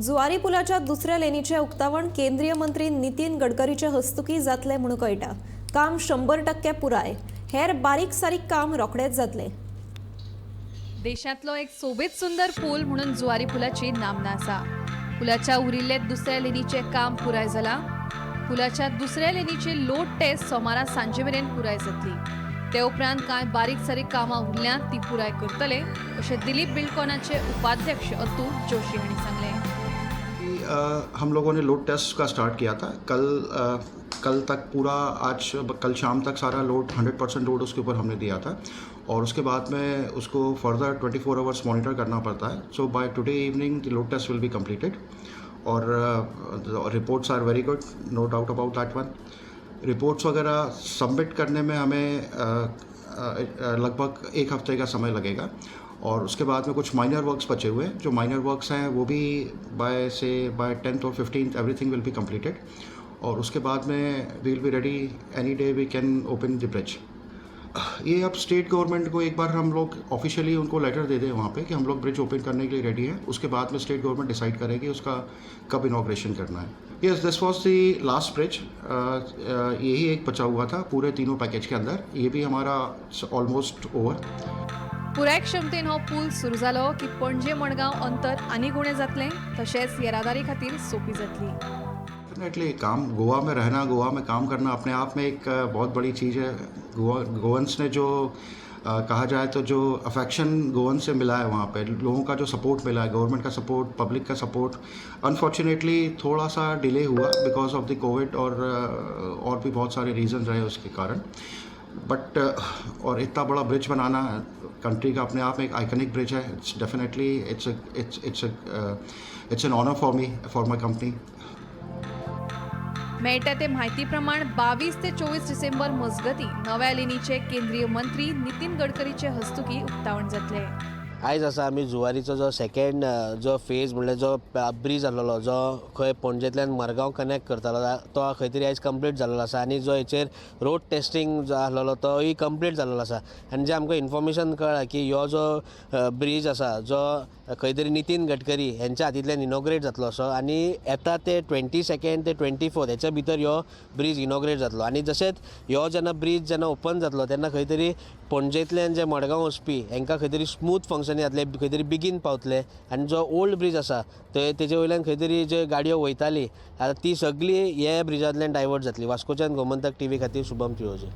जुवारी पुलाच्या दुसऱ्या लेनीचें उक्तावण केंद्रीय मंत्री नितीन गडकरीचे हस्तुकीं जातलें म्हूण कळटा. काम 100% पुराय, हेर बारीक सारीक काम रोखडेंच जातलें. देशांतलो एक सोबीत सुंदर पूल म्हणून जुवारी पुलाची नामना आसा. पुलाच्या उरिल्ले दुसऱ्या लेनीचें काम पुराय जालां. पुलाच्या दुसऱ्या लेनीची लोड टेस्ट सोमारा सांजे मेरेन पुराय जातली. ते उपरांत कांय बारीक सारीक कामां उरल्यांत ती पुराय करतले, अशें दिलीप बिल्डकॉनाचे उपाध्यक्ष अतुल जोशी हांणी सांगलें. कि हम लोगों ने लोड टेस्ट का स्टार्ट किया था कल. कल तक पूरा, आज कल शाम तक सारा लोड, 100% लोड उसके ऊपर हमने दिया था और उसके बाद में उसको फर्दर 24 आवर्स मॉनिटर करना पड़ता है. So by today evening the load test will be completed Aur reports are very good, no doubt about that one. Reports वगैरह सबमिट करने में हमें लगभग एक हफ्ते का समय लगेगा और उसके बाद में कुछ माइनर वर्क्स बचे हुए हैं. जो माइनर वर्क्स हैं, वो भी बाय से बाय 10th Aur 15th everything will be completed और उसके बाद में we will be ready. Any day we can open the bridge. ये अब स्टेट गवर्नमेंट को एक बार हम लोग ऑफिशियली उनको लेटर दे दें वहाँ पे कि हम लोग ब्रिज ओपन करने के लिए रेडी हैं, उसके बाद में स्टेट गवर्नमेंट डिसाइड करेगी उसका कब इनॉग्रेशन करना है. Yes, this was the last bridge. यही एक बचा हुआ था पूरे तीनों पैकेज के अंदर. ये भी हमारा ऑलमोस्ट ओवर. पुराय क्षमतेन हो पूल सुरू जालो की पणजे मडगांव अंतर आनीक उणें जातलें, तशेंच येरादारी खातीर सोंपी जातली. डेफिनेटली, काम, गोवा में रहना, गोवा में काम करना अपने आप में एक बहुत बड़ी चीज़ है. गोवा, गोवंस ने जो कहा जाए तो जो अफेक्शन गोवन से मिला है, वहाँ पे लोगों का जो सपोर्ट मिला है, गवर्नमेंट का सपोर्ट, पब्लिक का सपोर्ट. अनफॉर्चुनेटली थोड़ा सा डिले हुआ because of the Covid और भी बहुत सारे रीजन रहे उसके कारण. बट और इतना बड़ा ब्रिज बनाना कंट्री का अपने आप में एक आइकनिक ब्रिज है. It's definitely it's an honour for me, for my company. मेळटा ते म्हायती प्रमाण 22 ते 24 डिसेंबर मजगतीं नव्या लेनीचे केंद्रीय मंत्री नितीन गडकरीचे हस्तुकीं उक्तावण जातलें. आयज आसा आमी जुवारीचो जो सेकंड जो फेज, म्हणल्यार जो ब्रीज आसलेलो, जो खंय पणजेंतल्यान मडगांव कनेक्ट करतालो, तो खंय तरी आयज कंप्लीट जाल्लो आसा आनी जो हेचेर रोड टेस्टींग जो आसलेलो तोय कंप्लीट जाल्लो आसा. आनी जें आमकां इन्फॉर्मेशन कळ्ळां की ह्यो जो ब्रीज आसा, जो खंय तरी नितीन गडकरी हेंच्या हातींतल्यान इनॉग्रेट जातलो असो आनी येता ते 22 ते 24 हेच्या भितर ह्यो ब्रीज इनॉग्रेट जातलो. आनी जशेंच ह्यो जेन्ना ब्रीज जेन्ना ओपन जातलो, तेन्ना खंय तरी पणजेंतल्यान जे मडगांव वचपी हेंकां खंय तरी स्मूथ फंक्शन जातलें, खंय तरी बेगीन पावतले. आनी जो ओल्ड ब्रीज आसा, ते तेजे वयल्यान खंय तरी जे गाडयो वयताली, आतां ती सगळी हे ब्रिजांतल्यान डायवर्ट जातली. वास्कोच्यान गोमंतक टीव्ही खातीर शुभम तिळोजे.